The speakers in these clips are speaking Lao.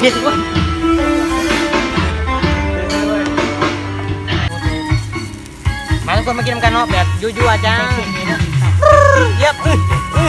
ເຮັດ ມາທຸກຄົນມາກິນນຳກັນເນາະ ແບບຍົວໆ ຈ້າ ເຢັບ ອື ອື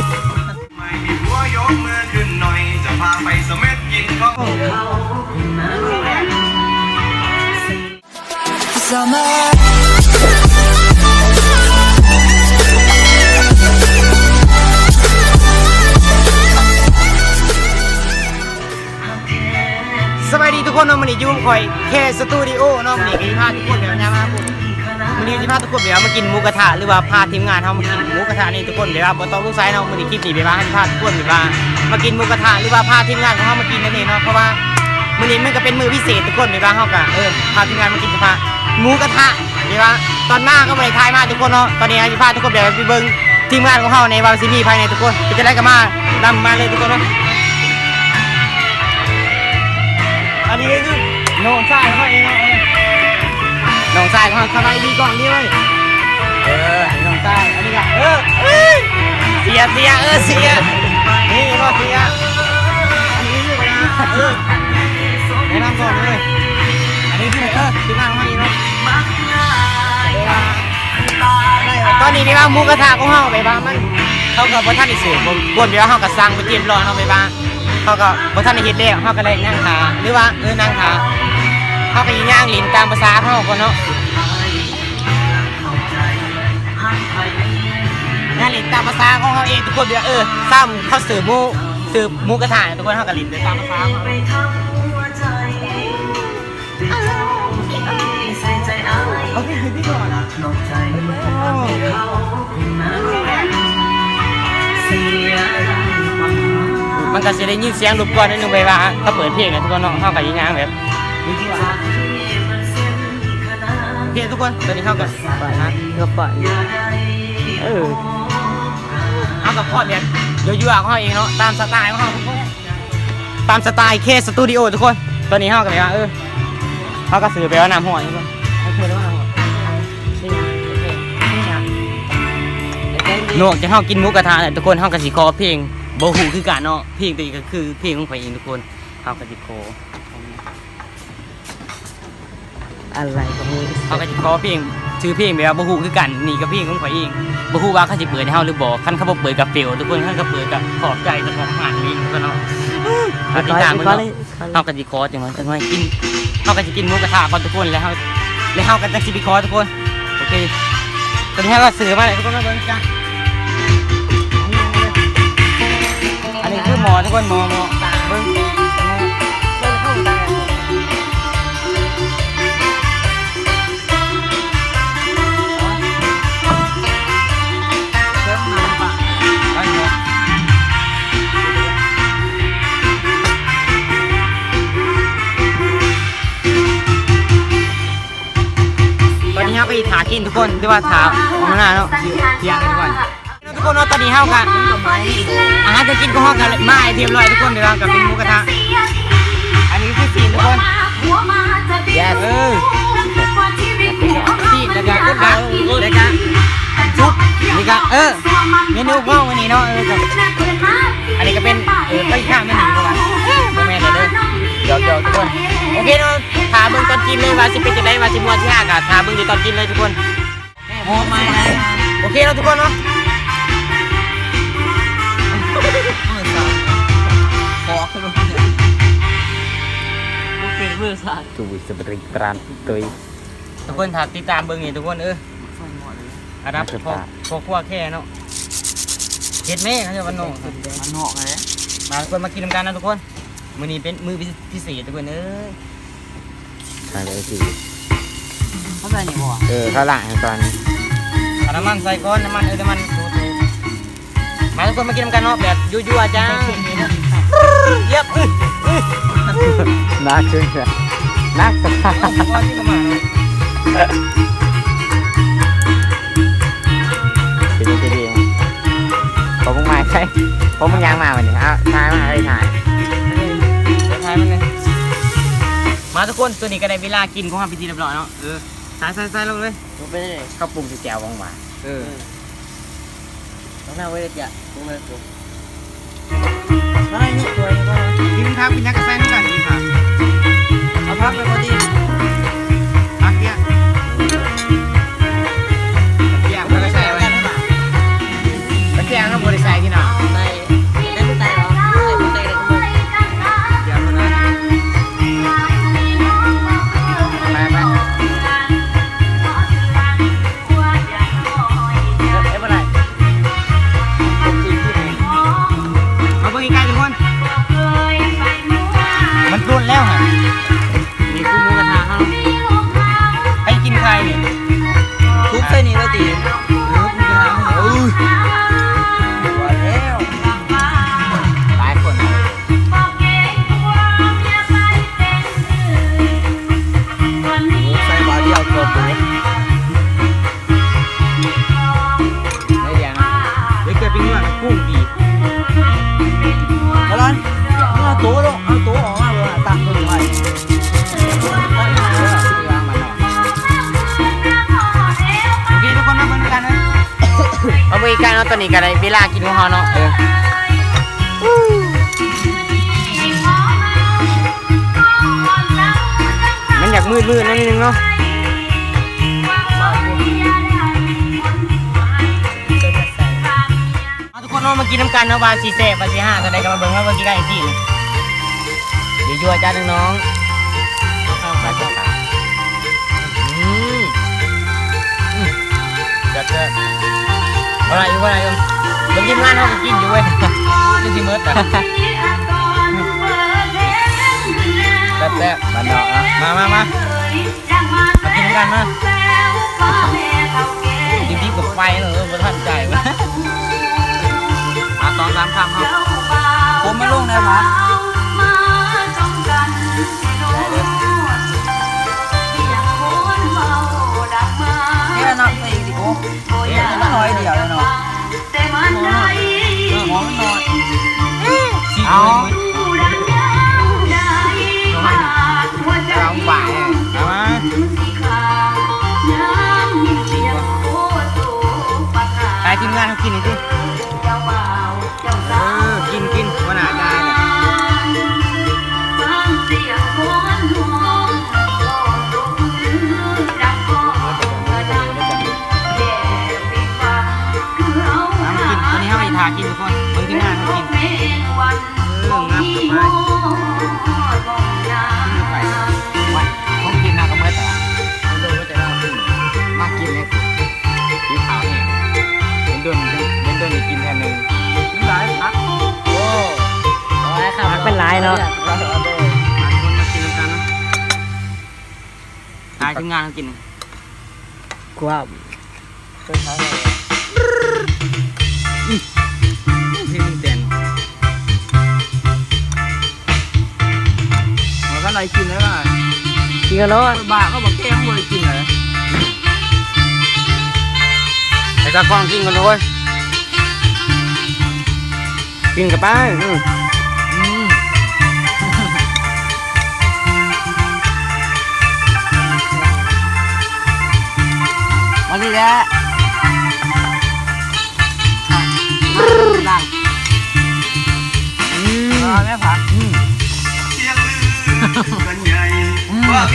ສະບາຍດີທຸກຄົນເນາະ ມື້ນີ້ຢູ່ກັບຂ້ອຍ ແຄສະຕູດິໂອເນາະ ມື້ນີ້ກໍຊິພາທຸກຄົນແບບວ່າ ມື້ນີ້ຊິພາທຸກຄົນແບບວ່າມາກິນໝູກະທະ ຫຼືວ່າພາທີມງານເຮົາມາກິນໝູກະທະນີ້ທຸກຄົນ ແບບວ່າບໍ່ຕ້ອງສົງໄສເນາະ ມື້ນີ້ຄລິບນີ້ແບບວ່າໃຫ້ພາທຸກຄົນແບບວ່າມາກິນໝູກະທະ ຫຼືວ່າພາທີມງານຂອງເຮົາມາກິນນັ້ນເອງເນາະ ເພາະວ່າມື້ນີ້ມັນກໍເປັນມື້ພິເສດທຸກຄົນ ແບບວ່າເຮົາກໍ ເອີ ພາທີມງານມາກິນ ພາໝູກະທະ ແບບວ່າຕອນມາກໍບໍ່ໄດ້ຖ່າຍມາທຸກຄົນເນາະ ຕອນນີ້ເຮົາຊິພາທຸກຄົນແບບວ່າໄປເບິ່ງທີມງານຂອງເຮົາແດ່ວ່າຊິມີໃຜແດ່ທຸກຄົນ ເປັນຈັ່ງໃດກໍມານຳມາເລີຍທຸກຄົນເນາະ. ອັນນີ້ກໍຄືນ້ອງຊາຍຂອງເຮົາເອງເນາະ ນ້ອງຊາຍຂອງເຮົາ ສະບາຍດີກ້ອງນີ້ເວີຍ ເອີ ນ້ອງຊາຍ ອັນນີ້ກໍ ເອີ ເສຍ ເສຍ ເອີ ເສຍ ນີ້ບໍ່ເສຍ ອັນນີ້ຄື ເອີ ແນະນຳກ່ອນເລີຍ ອັນນີ້ຄື ເອີ ຄືນາງເຮົານີ້ເນາະ. ຕອນນີ້ແບບວ່າໝູກະທະຂອງເຮົາແບບວ່າມັນ ເຮົາກໍບໍ່ທັນໄດ້ເສີບ ຄົນແບບວ່າເຮົາກໍສັ່ງໄປຮຽບຮ້ອຍເນາະ ແບບວ່າເຮົາກໍບໍ່ທັນໄດ້ເຮັດແລ້ວ ເຮົາກໍໄດ້ນັ່ງຖ້າ ຫຼືວ່າ ເອີ ນັ່ງຖ້າ ເຮົາກໍຊິຍ່າງຫຼິ້ນຕາມພາສາເຮົາກ່ອນເນາະ ຍ່າງຫຼິ້ນຕາມພາສາຂອງເຮົາເອງທຸກຄົນ ແບບ ເອີ ຊ້ຳເຂົາເສີບໝູ ເສີບໝູກະທະທຸກຄົນ ເຮົາກໍຫຼິ້ນໄປຕາມພາສາເຮົາ. ມັນກໍຊິໄດ້ຍິນສຽງລົບກວນໜ້ອຍໜຶ່ງ ເວລາເຂົາເປີດເພງນະທຸກຄົນເນາະ ເຮົາກໍຊິຍ່າງແບບ ໂອເຄທຸກຄົນ ຕອນນີ້ເຮົາກໍ ກໍປະ ເອີ ເຮົາກໍພອດແບບ ຍົວໆ ຂອງເຮົາເອງເນາະ ຕາມສະໄຕຂອງເຮົາ ຕາມສະໄຕ ເຄສະຕູດິໂອ ທຸກຄົນ ຕອນນີ້ເຮົາກໍແບບວ່າ ເອີ ເຮົາກໍຊື້ໄປວ່ານ້ຳຮ້ອນ ນອກຈາກເຮົາກິນໝູກະທະແລ້ວທຸກຄົນ ເຮົາກໍຊິຂໍເພງ ບໍ່ຮູ້ຄືກັນເນາະ ເພງໂຕນີ້ກໍຄືເພງຂອງຂ້ອຍເອງທຸກຄົນ ເຮົາກໍຊິຂໍ ອະໄລຂອງມຶງ ເຮົາກໍຊິຂໍເພງ ຊື່ເພງແບບວ່າບໍ່ຮູ້ຄືກັນ ນີ້ກໍເພງຂອງຂ້ອຍເອງ ບໍ່ຮູ້ວ່າເຂົາຊິເປີດໃຫ້ເຮົາຫຼືບໍ່ ຄັນເຂົາບໍ່ເປີດກໍເຟວທຸກຄົນ ຄັນເຂົາເປີດກໍຂອບໃຈເຈົ້າຂອງຮ້ານນີ້ເນາະ ເຮົາຕິດຕາມເບິ່ງເນາະ ເຮົາກໍຊິຂໍຈັກໜ້ອຍ ຈັກໜ້ອຍກິນ ເຮົາກໍຊິກິນໝູກະທະກ່ອນທຸກຄົນ ແລ້ວເຮົາ ແລ້ວເຮົາກໍຈັ່ງຊິໄປຂໍທຸກຄົນ ໂອເຄ ຕອນນີ້ເຮົາກໍຊື້ມາແລ້ວທຸກຄົນ ມາເບິ່ງກັນ ອັນນີ້ຄືໝໍ້ທຸກຄົນ ໝໍ້ ໝໍ້ ເບິ່ງ ຕອນນີ້ເຮົາກໍຊິຖ້າກິນທຸກຄົນ ຫຼືວ່າຖ້າຫົວໜ້າເນາະ ທ່ຽງກັນກ່ອນ ທຸກຄົນເນາະ ຕອນນີ້ເຮົາກໍ ອາຫານການກິນຂອງເຮົາກໍມາໃຫ້ຮຽບຮ້ອຍທຸກຄົນ ແບບວ່າກໍເປັນໝູກະທະ ອັນນີ້ຄືຊີ້ນທຸກຄົນ ເອີ ຊີ້ນ ແລ້ວກໍ ແລ້ວກໍຊຸບ ນີ້ກໍ ເອີ ເມນູຂອງມື້ນີ້ເນາະ ເອີ ກໍ ອັນນີ້ກໍເປັນ ເອີ ໄກ່ຂ້າງມື້ນີ້ບໍ່ວ່າ ບໍ່ແມ່ນເດີ ຢອກໆ ທຸກຄົນ ໂອເຄເນາະ ຖ້າເບິ່ງຕອນກິນເລີຍວ່າຊິເປັນຈັ່ງໃດ ວ່າຊິມ່ວນຊິຮາ ກໍຖ້າເບິ່ງຢູ່ຕອນກິນເລີຍທຸກຄົນ. ໂອເຄເນາະທຸກຄົນເນາະ ທຸກຄົນຖ້າຕິດຕາມເບິ່ງນີ້ທຸກຄົນ ເອີ ອັນດັບພໍ່ຄົວແຄ່ເນາະ ເຮັດແມ່ເຂົາເຈົ້າບ້ານນອກ ບ້ານນອກເລີຍ ມາທຸກຄົນມາກິນນຳກັນເນາະທຸກຄົນ ມື້ນີ້ເປັນມື້ພິເສດທຸກຄົນເອີຍ ທາງໃດຊິ ເຂົາໃສ່ນີ້ບໍ່ວະ ເອີ ເຂົາລ້າງໃຫ້ກ່ອນ ເອົານ້ຳມັນໃສ່ກ່ອນ ນ້ຳມັນ ເອີ ນ້ຳມັນ ມາທຸກຄົນມາກິນນຳກັນເນາະ ແບບຍົວໆ ຈ້າ ເຢັບ ອື ອື ໜັກຂຶ້ນ ໜັກ ເປັນດີໆ ພໍມຶງມາໃສ່ ພໍມຶງຍ່າງມາບັດນີ້ ເອົາ ຖ່າຍມາ ເອີຍ ຖ່າຍ ຖ່າຍມັນເລີຍ ມາທຸກຄົນ ຕອນນີ້ກໍໄດ້ເວລາກິນຂອງເຮົາເປັນທີ່ຮຽບຮ້ອຍເນາະ ເອີ ໃສ່ ໃສ່ ໃສ່ລົງເລີຍ ເຂົ້າປຸງແຈ່ວຫວານໆ ເອີ ເອີ ຕ້ອງໜ້າເວີຍເຈົ້າ ເບິ່ງເລີຍ ໃສ່ນີ້ ກິນຜັກກິນຫຍັງກໍໃສ່ນຳກັນ ກິນຜັກ ຕອນນີ້ກໍໄດ້ເວລາກິນຂອງເຮົາເນາະ. ເອີ ມັນຢາກມືດໆໜ້ອຍໜຶ່ງເນາະ. ເອົາ ທຸກຄົນເນາະ ມາກິນນຳກັນເນາະ ວ່າຊິແຊບ ວ່າຊິຫາເທົ່າໃດ ກໍມາເບິ່ງເນາະ ວ່າຊິໄດ້ຈັ່ງຊີ້. ເດີ ຢູ່ອາຈານນ້ອງໆ. ອືມ ອືມ ແຊບໆ. ບໍ່ໄດ້ຢູ່ ບໍ່ໄດ້ຢູ່. ເບິ່ງທີມງານເຮົາກໍກິນຢູ່ເວີຍ ຈົນຊິໝົດອະ. ແຊບໆ ບ້ານນອກເນາະ. ມາ ມາ ມາ ມາກິນນຳກັນມາ. ດິບໆກັບໄຟເນາະ ບໍ່ທັນໃຈເວີຍ. ມາ ສອງສາມຄຳເຮົາ ຄົມມາລົງແດ່ຫວາ. ເທລະນ້ຳໃສ່ອີກ ໂອ້ ເທລະນ້ອຍດຽວເນາະ. ເອົາ ເອົາ ເອົາ ເອົາ ໃຫ້ທີມງານເຮົາກິນນີ້ຕິ. ເອີ ກິນ ກິນ ຫົວໜ້າຈ່າຍ. ເອົາ ກິນ ຕອນນີ້ເຮົາຊິຖ້າກິນທຸກຄົນ ເບິ່ງທີມງານເຮົາກິນ. ເອີ ງັບເຂົ້າໄປ ກິນເຂົ້າໄປ. ຂອງກິນເຮົາກໍໝົດແລ້ວ ມາກິນແລ້ວ ຫິວເຂົ້າແຮງ. ເຫັນດົນ ເຫັນດົນໄດ້ກິນເທື່ອໜຶ່ງ. ກິນຫຼາຍ ຜັກ ໂອ້ ຜັກເປັນຫຼາຍເນາະ. ມາ ທຸກຄົນ ມາກິນນຳກັນເນາະ. ຖ່າຍທີມງານເຮົາກິນ ກວາມ ເຄີຍຂາຍແລ້ວ. ອືມ ເພງແດນ ວ່າຄັນໄດ້ກິນແລ້ວ ກິນກັນເນາະ. ບາກເຂົາບອກແກງບໍ່ໄດ້ກິນເລີຍ. ໃຫ້ຕາກ້ອງກິນກ່ອນເວີຍ. ກິນເຂົ້າໄປ. ອືມ ອືມ ມານີ້ແຫຼະ ອືມ ແມ່ຜັກ ອືມ ອືມ ເອົາ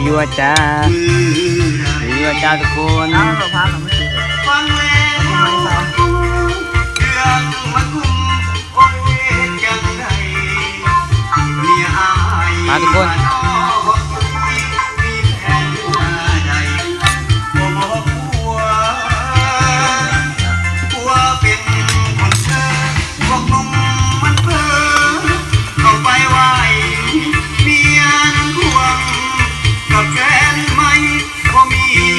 ຢູ່ໆ ຈ້າ ຢູ່ໆ ຈ້າ ທຸກຄົນ. ມາ ທຸກຄົນ.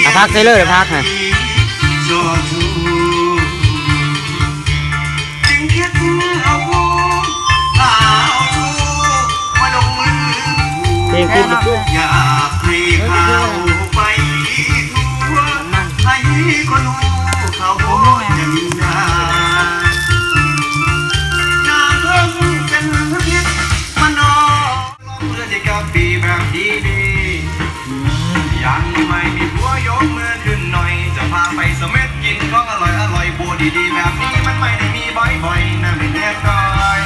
ເອົາຜັກໃສ່ເລີຍ ຜັກຫັ້ນ. ເພງຂຶ້ນ ຢາກໃຫ້ຂ່າວໄປທົ່ວ ໃຫ້ຄົນຮູ້ຂ່າວບໍ່ຈັ່ງໃດ ນາເພິ່ງເປັນເຮັດມານອກ ລອງເທື່ອຊິກັບປີແບບດີໆ ອືມ ຍັງໄມ່ມີຜົວຍົກມືຂຶ້ນໜ້ອຍ ຈະພາໄປສະເມັດກິນຂອງອະລ່ອຍໆ ຜູ້ດີໆແບບນີ້ມັນໄມ່ໄດ້ມີບ່ອຍໆ ນາເມັດແຮງກອຍ.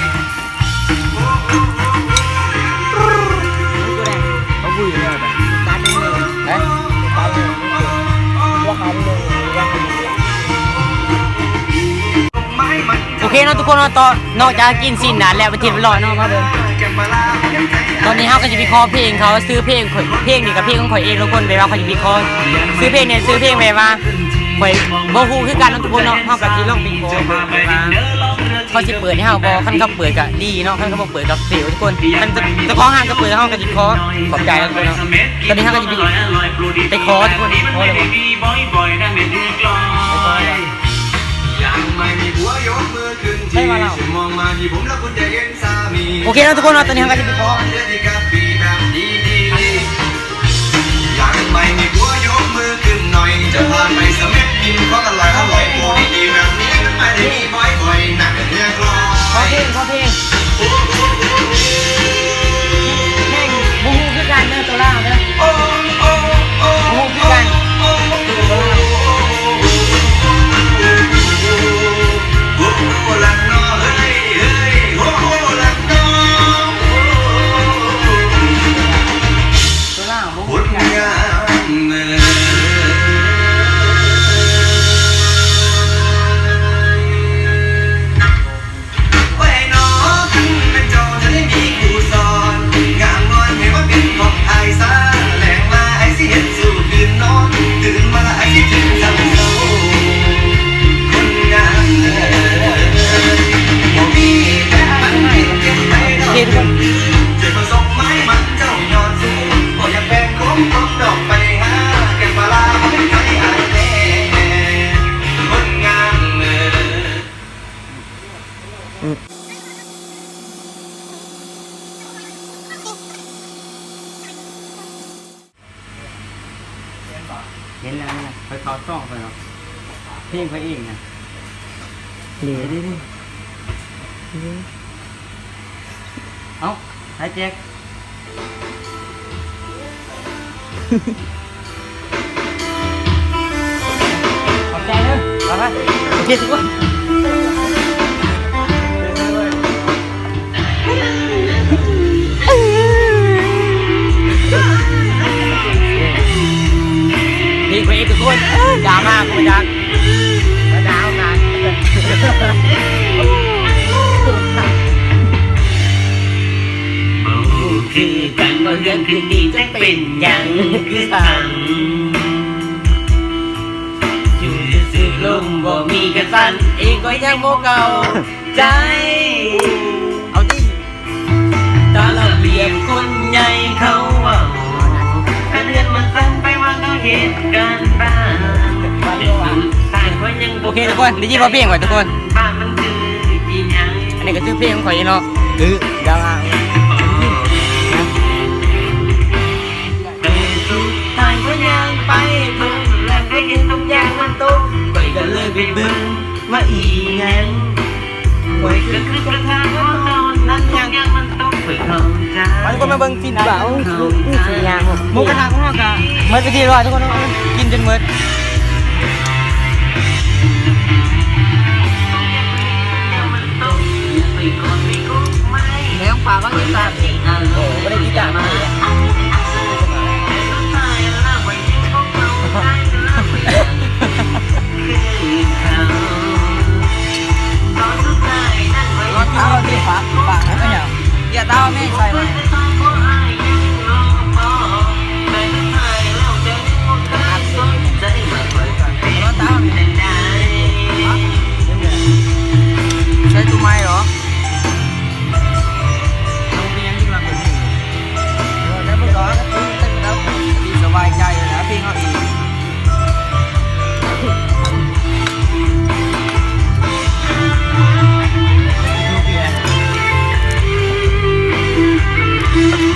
ໂອເຄເນາະ ທຸກຄົນເນາະ ຕອນ ນອກຈາກກິນຊີ້ນນະແລ້ວ ໄປທີ່ຮຽບຮ້ອຍເນາະ ມາເບິ່ງ ຕອນນີ້ເຮົາກໍຊິໄປຂໍເພງເຂົາ ຊື່ເພງຂ້ອຍ ເພງນີ້ກໍເພງຂອງຂ້ອຍເອງ ທຸກຄົນ ແບບວ່າຂ້ອຍຊິໄປຂໍ ຊື່ເພງນີ້ ຊື່ເພງແບບວ່າ ຂ້ອຍບໍ່ຮູ້ຄືກັນເນາະ ທຸກຄົນເນາະ ເຮົາກໍຊິລອງໄປຂໍເບິ່ງວ່າ ເຂົາຊິເປີດໃຫ້ເຮົາບໍ່? ຄັນເຂົາເປີດກໍດີເນາະ ຄັນເຂົາບໍ່ເປີດກໍເຟວທຸກຄົນ. ຄັນເຈົ້າ ເຈົ້າຂອງຮ້ານກໍເປີດ ເຮົາກໍຊິຂໍ ຂອບໃຈເນາະທຸກຄົນເນາະ. ຕອນນີ້ເຮົາກໍຊິໄປ ໄປຂໍທຸກຄົນ ຂໍເລີຍບໍ່? ໄປຂໍເລີຍບໍ່? ໃຊ່ວ່າລາວ? ໂອເຄເນາະທຸກຄົນເນາະ ຕອນນີ້ເຮົາກໍຊິໄປຂໍ ຍັງໄມ່ມີຜົວຍົກມືຂຶ້ນໜ້ອຍ ຈະພາໄປສະເມັດກິນຂອງອະລ່ອຍໆ ຜູ້ດີໆແບບນີ້ມັນໄມ່ໄດ້ມີບ່ອຍໆ ນາເພິ່ງຮຽກຮ້ອງ ຂໍເພງ ຂໍເພງ. ເຫັນແລ້ວ ເຫັນແລ້ວ ຂ້ອຍເຂົ້າຊ່ອງຂ້ອຍເນາະ ເພງຂ້ອຍເອງນະ ເດ້ ເດ້ ເດ້ ເດ້ ເດ້ ເອົ້າ ໃຜແຈກ? ຂອບໃຈເດີ ບາຍບາຍ ໂອເຄທຸກຄົນ ເພງພະເອກທຸກຄົນ ດາມາບໍ່ຈັກ ດາມາ ບໍ່ຮູ້ຄືກັນວ່າເລື່ອງຄືນນີ້ຈະເປັນຫຍັງຄືກັນ ຢູ່ຊື່ໆ ລົມບໍ່ມີກະສັ່ນ ເອງກໍຍັງບໍ່ເຂົ້າໃຈ ເອົາຕິ ຕາລະບຽບຄົນໃຫຍ່ເຂົາເວົ້າ ຄັນເຮືອນມັນສັ່ນໄປວ່າເຂົາເຮັດການບ້ານ ໂອເຄທຸກຄົນ ໄດ້ຍິນບໍ່ເພງຂ້ອຍທຸກຄົນ ບ້ານມັນຄືອີຫຍັງ ອັນນີ້ກໍຊື່ເພງຂອງຂ້ອຍເນາະ ຄືດາລາ ແຕ່ສຸດທ້າຍກໍຍ່າງໄປເບິ່ງ ແລ້ວກໍເຫັນຕົກຢາງມັນຕົກ ຂ້ອຍກໍເລີຍໄປເບິ່ງວ່າອີຫຍັງ ຂ້ອຍກໍຄືກະທາຂອງເຮົາຕອນນັ້ນ ຕົກຢາງມັນຕົກ ຂ້ອຍເຂົ້າໃຈ ມາທຸກຄົນມາເບິ່ງຊິນດາ ໂອ້ຍ ຊິນຍາງ ໝູກະທະຂອງເຮົາກໍໝົດເປັນທີ່ຮຽບຮ້ອຍທຸກຄົນ ກິນຈົນໝົດ ແລ້ວປາກກໍກິນຕາມ ໂອ້ ບໍ່ໄດ້ກິນຕາມ ເອົາທີ່ປາກ ປາກແລ້ວຫຍັງ ເກຍເຕົ້າແມ່ໃສ່ມາ ໃສ່ຕູ້ໃໝ່ເນາະ ແລ້ວມັນກໍສະບາຍໃຈແລ້ວ ເພງເຮົາເອງ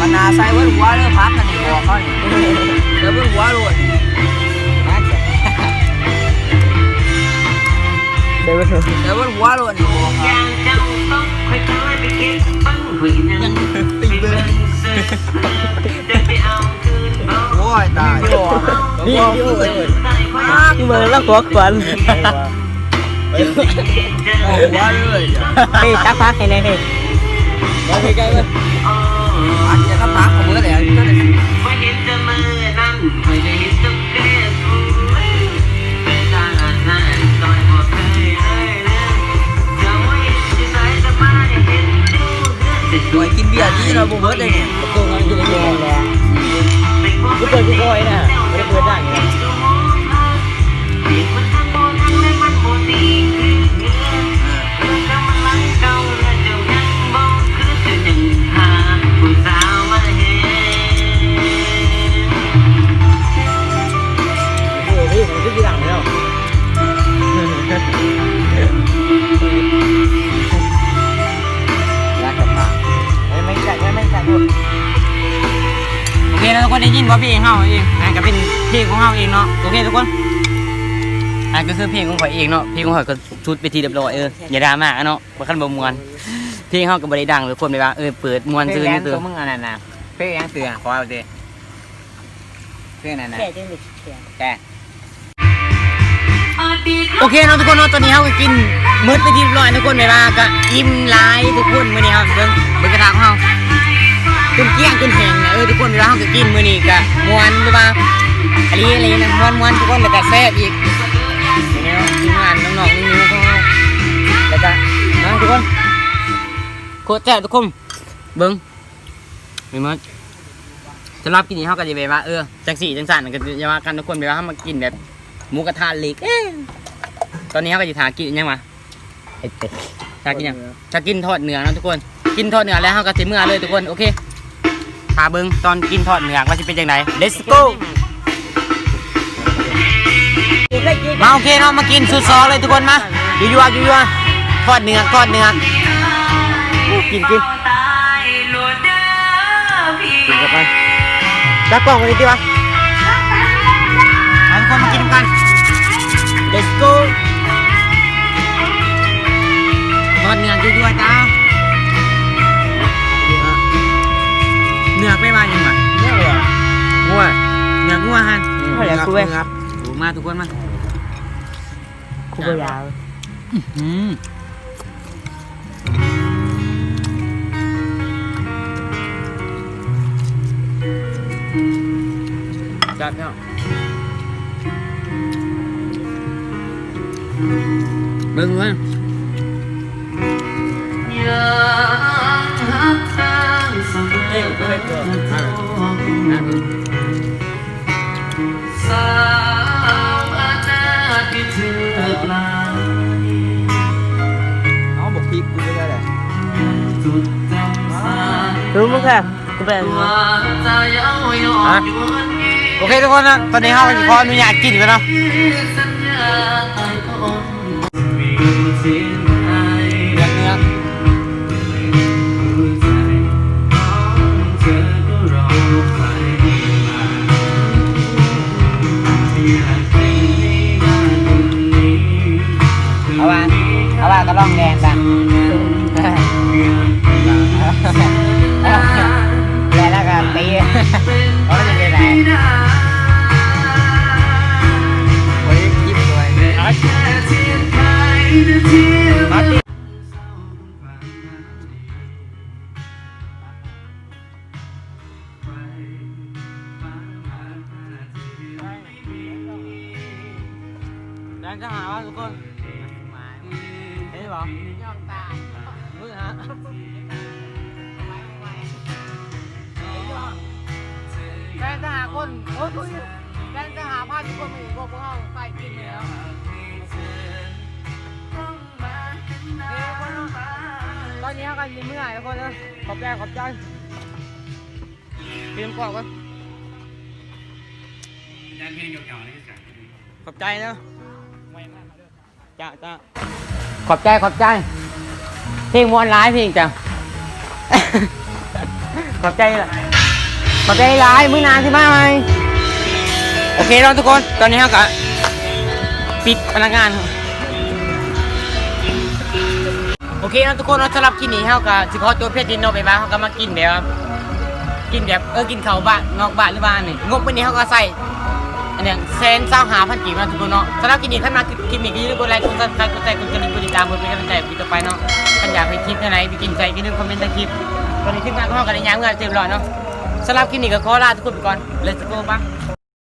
ບັນດາໃສ່ເບິດຫົວເດີ ພັກອັນນີ້ອອກເຮົານີ້ ໃສ່ເບິດຫົວໂລດ ໃສ່ເບິດຫົວ ໃສ່ເບິດຫົວໂລດນີ້ອອກ ຍັງຕີເບິ່ງ ໂອ້ຍຕາຍ ນີ້ ນີ້ ນີ້ເບິ່ງລະກອກກວນ ເອີຍ ຕັກຜັກໃຫ້ແດ່ເດ້ ໄປໃກ້ໆ ເບິ່ງ ອັນນີ້ກໍຜັກຂອງເພິ່ນແຫຼະ ໂອ້ຍ ກິນເບຍດີເນາະ ບໍ່ເບິດເດ້ນີ້ ປະຕູມັນຢູ່ໃນນີ້ແຫຼະ ບໍ່ເປີດຄືຂ້ອຍນະ ບໍ່ໄດ້ເປີດດ້ານນີ້ ໂອ້ໂຫ ມັນຄືຢູ່ຫຼັງແລ້ວ ໂອເຄເນາະທຸກຄົນ ໄດ້ຍິນບໍ່ ເພງເຮົາເອງ ອັນນັ້ນກໍເປັນເພງຂອງເຮົາເອງເນາະ ໂອເຄທຸກຄົນ ອັນນັ້ນກໍຄືເພງຂອງຂ້ອຍເອງເນາະ ເພງຂອງຂ້ອຍກໍສຸດເປັນທີ່ຮຽບຮ້ອຍ ເອີ ຢ່າດຣາມາເນາະ ວ່າຄັນບໍ່ມ່ວນ ເພງເຮົາກໍບໍ່ໄດ້ດັງທຸກຄົນ ແບບວ່າ ເອີ ເປີດມ່ວນຊື່ໆ ເພງຫຍັງຕົວມຶງອັນນັ້ນນະ ເພງຫຍັງເສືອ ຂໍເອົາຕິ ເພງນັ້ນນະ ແຂກຈັ່ງໄດ້ແຂກ ແຕ່ ໂອເຄເນາະທຸກຄົນເນາະ ຕອນນີ້ເຮົາກໍກິນໝົດເປັນທີ່ຮຽບຮ້ອຍທຸກຄົນ ແບບວ່າກໍອີ່ມຫຼາຍທຸກຄົນ ມື້ນີ້ເຮົາເບິ່ງ ເບິ່ງກະທະຂອງເຮົາ ຈົນກ້ຽງຈົນແຫ້ງນະ ເອີ ທຸກຄົນ ແບບວ່າເຮົາກໍກິນມື້ນີ້ກໍມ່ວນ ແບບວ່າ ອີ່ຫຼີ ອີ່ຫຼີນະ ມ່ວນໆ ທຸກຄົນ ແລ້ວກໍແຊບອີກ ນີ້ເນາະ ທີມງານນ້ອງໆ ນ້ອງໆ ຂອງເຮົາ ແລ້ວກໍ ນະ ທຸກຄົນ ໂຄດແຊບທຸກຄົນ ເບິ່ງ ມີໝົດ ສຳລັບຄລິບນີ້ເຮົາກໍຈະແບບວ່າ ເອີ ຈັ່ງຊີ້ຈັ່ງຊັ້ນ ກໍຢ່າວ່າກັນທຸກຄົນ ແບບວ່າເຮົາມາກິນແບບໝູກະທະເລັກ ເອະ ຕອນນີ້ເຮົາກໍຊິຖ້າກິນຫຍັງວະ ຖ້າກິນຫຍັງ ຖ້າກິນທອດເນື້ອເນາະທຸກຄົນ ກິນທອດເນື້ອແລ້ວເຮົາກໍຊິເມືອເລີຍທຸກຄົນ ໂອເຄ ຖ້າເບິ່ງຕອນກິນທອດເນື້ອວ່າຊິເປັນຈັ່ງໃດ ເລັດໂກ ມາ ໂອເຄເນາະ ມາກິນຊຸດສອງເລີຍທຸກຄົນ ມາ ຍົວໆ ທອດເນື້ອ ທອດເນື້ອ ກິນ ກິນ ກິນເຂົ້າໄປ ຕາກ້ອງໄປຕິວະ ມາກິນນຳກັນ ເລັດໂກ ທອດເນື້ອຢູ່ໆ ຈ້າ ເນື້ອໄປວ່າຫຍັງຫວາ? ເນື້ອຫວາ? ງົວ ເນື້ອງົວຫັ້ນ ອືມ ເອົາແຫຼະ ເນື້ອ ກູເວີຍ ເນື້ອ ໂອ້ ມາທຸກຄົນມາ ກູບໍ່ຢາກ ອື້ຫື ແຊບເນາະ ເບິ່ງເບິ່ງ ສາມອານາທີ່ຖືກລາຍ ເອົາບັກພິກກູໄປໃສ່ແຫຼະ ຮູ້ມຶງແທ້ ກູແປ ຮະ ໂອເຄທຸກຄົນນະ ຕອນນີ້ເຮົາກໍຊິຂໍອະນຸຍາດກິນກ່ອນເນາະ. ເອົາວ່າ ເອົາວ່າກໍລອງແລ່ນຊະ ແລ່ນແລ້ວກໍຕີ ເອົາເປັນໄດ ໂອ້ຍ ຄລິບດ້ວຍ ແດນຈະຫາວ່າທຸກຄົນ ເຫັນບໍ່? ຍອມຕາຍ ມື້ຫາ ແດນຈະຫາຄົນ ໂອ້ຍ ແດນຈະຫາພາທຸກຄົນມາອີກ ພວກເຮົາໃສ່ກິນແລ້ວ ຕອນນີ້ເຮົາກໍຊິເມືອທຸກຄົນເດີ ຂອບໃຈ ຂອບໃຈ ເປັນກ່ອນ ຂອບໃຈເດີ ເຈົ້າ ເຈົ້າ ຂອບໃຈ ຂອບໃຈ ເພງມ່ວນຫຼາຍ ເພງເຈົ້າ ຂອບໃຈ ຂອບໃຈຫຼາຍ ມື້ໜ້າຊິມາໃໝ່ ໂອເຄເນາະທຸກຄົນ ຕອນນີ້ເຮົາກໍປິດພະນັກງານ ໂອເຄເນາະທຸກຄົນເນາະ ສຳລັບຄລິບນີ້ເຮົາກໍຊິຂໍຕົວພຽງເທົ່ານີ້ເນາະ ບາຍບາຍ ເຮົາກໍມາກິນແບບວ່າ ກິນແບບ ເອີ ກິນເຂົ້າບ້ານ ນອກບ້ານ ຫຼືວ່າອັນນີ້ ງົບມື້ນີ້ເຮົາກໍໃຊ້ ອັນນີ້ ແສນຊາວຫ້າພັນກີບເນາະທຸກຄົນເນາະ ສຳລັບຄລິບນີ້ ຄັນມັກຄລິບນີ້ກໍຢ່າລືມກົດໄລ ກົດຊັບສະໄຄຣບ໌ ກົດແຊຣ໌ ກົດຕິດຕາມ ເພື່ອເປັນກຳລັງໃຈໃຫ້ຄລິບຕໍ່ໄປເນາະ ຄັນຢາກໃຫ້ຄລິບແນວໃດ ໄປກິນໃສ ຢ່າລືມຄອມເມັນໃຕ້ຄລິບ ຕອນນີ້ທີມງານຂອງເຮົາກໍໄດ້ຍ່າງເມືອຮຽບຮ້ອຍເນາະ ສຳລັບຄລິບນີ້ກໍຂໍລາທຸກຄົນໄປກ່ອນ ເລັດໂກ ບາຍ.